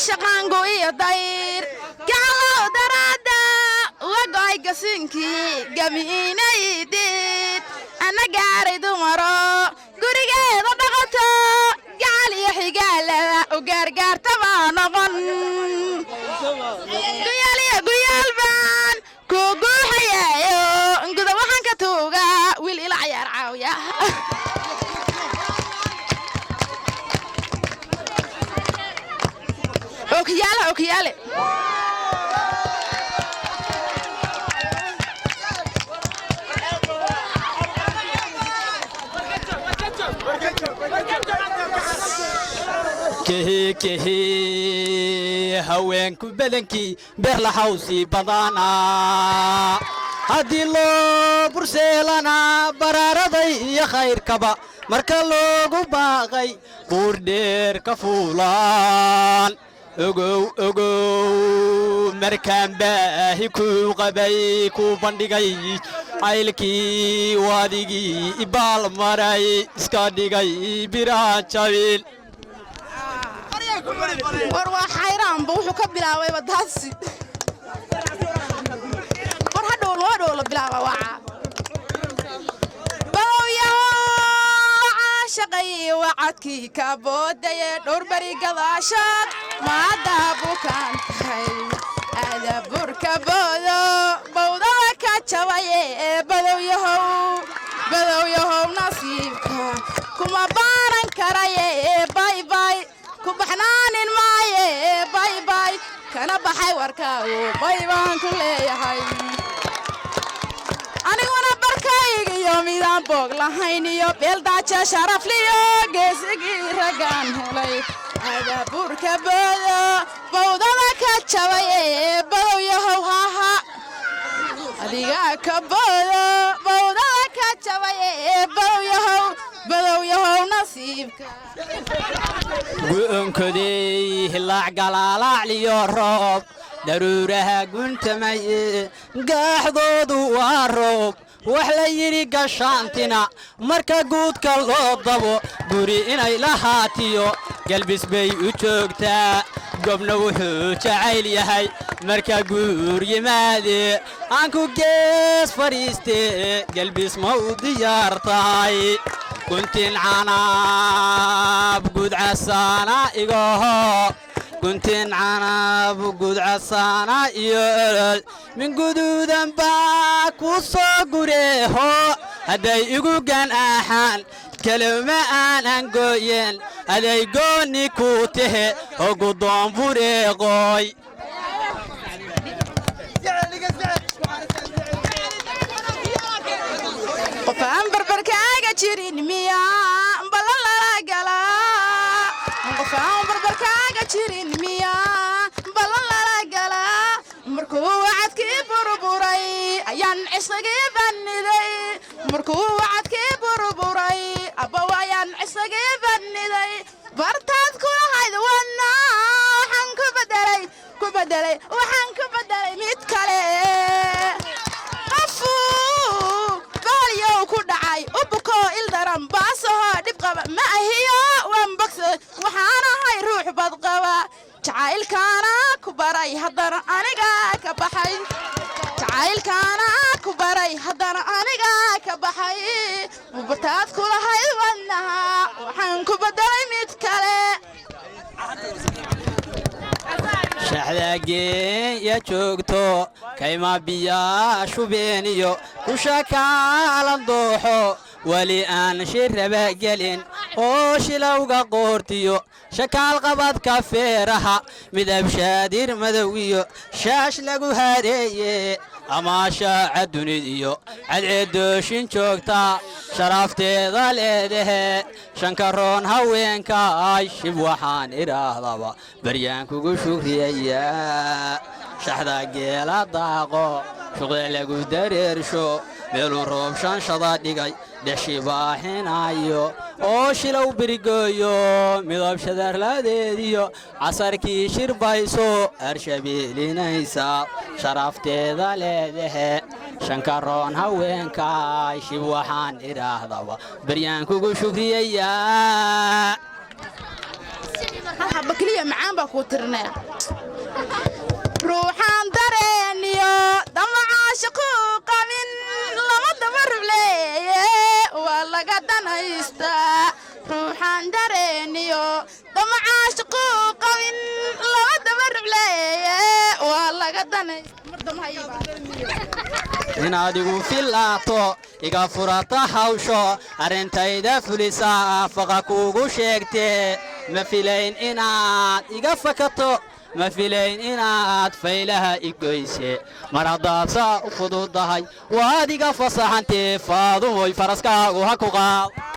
Caashaqaangu iyo dayr gacalow daraadda uga go'ay gasiinkii gamiinaydid anna gaaray dumaro gurigeeda dhaqato gacal iyo xigaalada u gaargaartaba noqon guyaal iyo guyaal baan ku guuxayaayo guda waxaan ka tuugaa wiil ila cayaar caawiya. Okiyaale, okiyaale. Kehi kehi, haweenku badankii beerlaxawsii badanaa, haddii loo burseelana baraaraday iyo khayrkaba marka loogu baaqay buurdheer ka fuulaan. Ogow ogow, markaan baahi kuu qabay kuu bandhigay caylkii waadigii ibaal maray iska dhigay biraan jabin. War waa xayraanba, wuxuu ka bilaabayba daadsi. War hadhow loo dhow la bilaaba waca balowyaho caashaqay wacadkii ka boodaye dhowr beri gadaashaad maaddaa bukaan tahay adaburka boodo bowdada ka jabaye ee badowyahow, badowyahow, nasiibka kuma baaran karaye ee baybay ku baxnaanin maaye ee baybay kana baxay warkaagu bay baan ku leeyahay. Aniguna barkayga iyo midaan boog lahayn iyo beeldaaja sharafliyo geesigii raggaan helay adabuurka boodo bowdada ka jabay ee badowyahow haha adigaa ka boodo bowdada ka jabay ee badowyahow, badowyahow, nasiibka. Gu'onkodey hilaac galaalaacliyo roob daruuraha guntamaye gaaxdoodu waa roob wax la yidhi gashaantina marka guudka loo dabo guri inay lahaatiyo galbis bay u joogtaa. Gobna wuxuu jacayl yahay marka guur yimaadee aan ku gees fadhiistee galbis ma u diyaar tahay? Guntin canaab gudcasaana igaho, guntin canaab gudcasaana iyo olol min guduudan baa ku soo gureeho. Hadday igu gan ahaan kelima aanan gooyeen haday goonni kuu tahe ogudoon bureeqooy. Qof aan barbarkaaga jirin miyaa ballan lala galaa? Qof aan barbarkaaga jirin miyaa ballan lala galaa? Markuu wacadkii burburay ayaan cishqigii banniday. Markuu wacadkii burburay abbow ayaan cishqigii banniday. Bartaad kulahayd wadna waxaan ku bedelay, ku bedelay, waxaan ku bedelay mid kale. Qofuu baaliyow ku dhacay u bukoo ildaran baasahoo dhib qaba ma ahiyo waan bogsaday, waxaan ahay ruux badqaba. Jacaylkaana ku baray haddana aniga ka baxay, jacaylkaana ku baray haddana aniga ka baxay. Bartaad kulahayd wadnaha waxaan ku bedelay mid kale. Shaxdaageenya joogto kayma biyaa shubeeniyo kusha kaalan dooxo weli aan shiraba gelin oo shilowga qoortiyo shakaal qabadka feeraha midab shaadir madow iyo shaash lagu hareeye ama shaaca dunid iyo cadceedooshin joogta sharafteeda leedahe shankaroon haweenka ay shib waxaan idhaahdaba baryaan kugu shukriyayaa. Shaxda geela daaqo shuqda lagu dareersho meeluu roob shanshada dhigay dhexshibaaxinayo oo shilow birigooyo midab shadarladeediyo casarkii shirbayso arshabiilinaysa sharafteeda leedahe shankaroon haweenka shib waxaan idhaahdaba baryaan kugu shukriyayaa. Xaba keliya macaan baa kuu tirinaya. Ruuxaan dareeniyo damacaashiqu qabin lama daba rubleeye, waa laga danaystaa. Ruuxaan dareeniyo damacaashiqu qabin lama daba rubleeye, waa laga danaystaa. Inaad igu filaato, iga furata hawsho, arrintayda fulisa, faqa kuugu sheegtee, ma filayn inaad iga fakato, ma filayn inaad faylaha igoyse. Mar haddaad saa u fududahay, waad iga fasaxantee. Faadumoy, faraskaagu ha ku qaad.